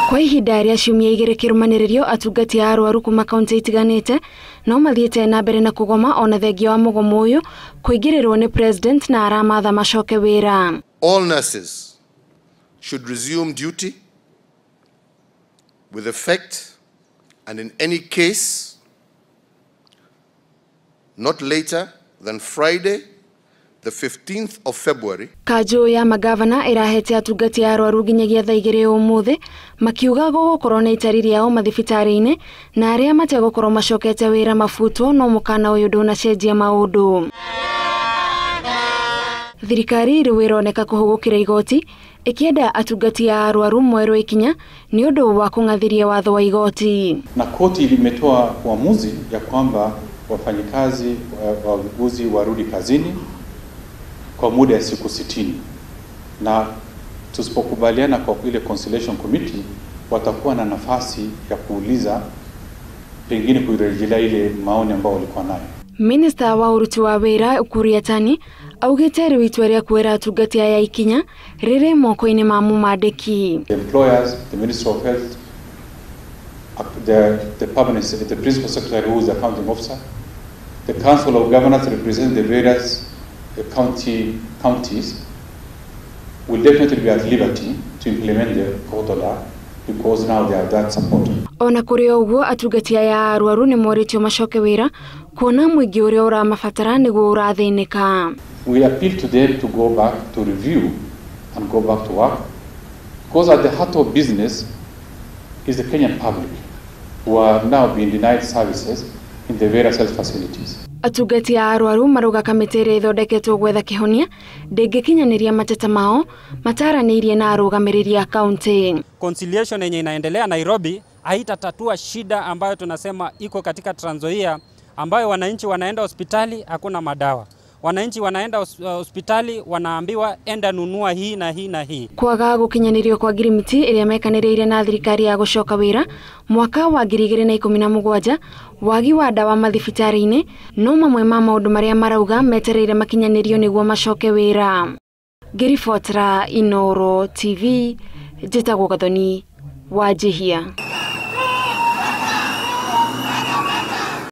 Kwa ihinda rĩa ciumia igĩrĩ kĩrũmanĩrĩrio atungati a arwaru kuma kaunti itiganĩte no mathiĩte na mbere na kũgoma ona thengia wa mũgomo ũyũ kũingĩrĩrwo nĩ president na aramatha macoke wĩra. All nurses should resume duty with effect and in any case not later than Friday the 15th of February. Kanjũ ya magavana ĩrahete atungati a arwaru nginyagia thaa igĩrĩ ũmũthĩ makiuga gũgũkorwo na itari rĩao mathibitarĩ-inĩ na arĩa mategũkorwo macokete wĩra mabutwo no mũkana ũyũ ndũnacenjia maũndũ. Thirikari rĩu ĩroneka kũhũgũkĩra igoti ĩkĩenda atungati a arwaru mwerwo ikinya nĩ ũndũ wa kũng'athĩria watho wa igoti. Na koti imetoa uamuzi ya kwamba wafanyikazi wauguzi warudi kazini kwa muda ya siku 60, na tusipokubaliana kwa ile conciliation committee watakuwa na nafasi ya kuuliza pengine kuirejelea ile maoni ambayo walikuwa nayo. Minister wa uruti wa wĩra Ukur Yatani augĩte rĩu itua rĩa kwĩra atungati aya ikinya rĩrĩ moko-inĩ ma mũmandĩki. The employers, the Minister of Health, the permanent, the principal secretary who is the accounting officer, the Council of Governors represent the various counties will definitely be at liberty to implement the court order because now they have that support. Ona kũrĩ ũguo atungati aya arwaru nĩ morĩtio macoke wĩra kuona mũingĩ ũrĩa ũramabatara nĩguo ũrathĩnĩka. We appeal to them to go back to review and go back to work because at the heart of business is the Kenyan public who are now being denied services in the various health facilities. Atungati a arwaru marauga kamĩtĩ ĩrĩa ĩthondeketwo gwetha kĩhonia ndĩngĩkinyanĩria mateta mao mataranĩirie na arũgamĩrĩri a kaunti. Conciliation yenye inaendelea Nairobi haitatatua shida ambayo tunasema iko katika Trans Nzoia, ambayo wananchi wanaenda hospitali hakuna madawa. Wananchi wanaenda hospitali wanaambiwa enda nunua hii na hii na hii. Kwaga gũkinyanĩrio kwa ngirimiti ĩrĩa mekanĩrĩire na thirikari ya gũcoka wĩra mwaka wa 2017 wagi wa ndawa mathibitarĩ-inĩ no mamwe ma maũndũ marĩa marauga metereire makinyanĩrio nĩguo macoke wĩra. Ngĩribotera Inooro TV, njĩtagwo Gathoni Wanjihia.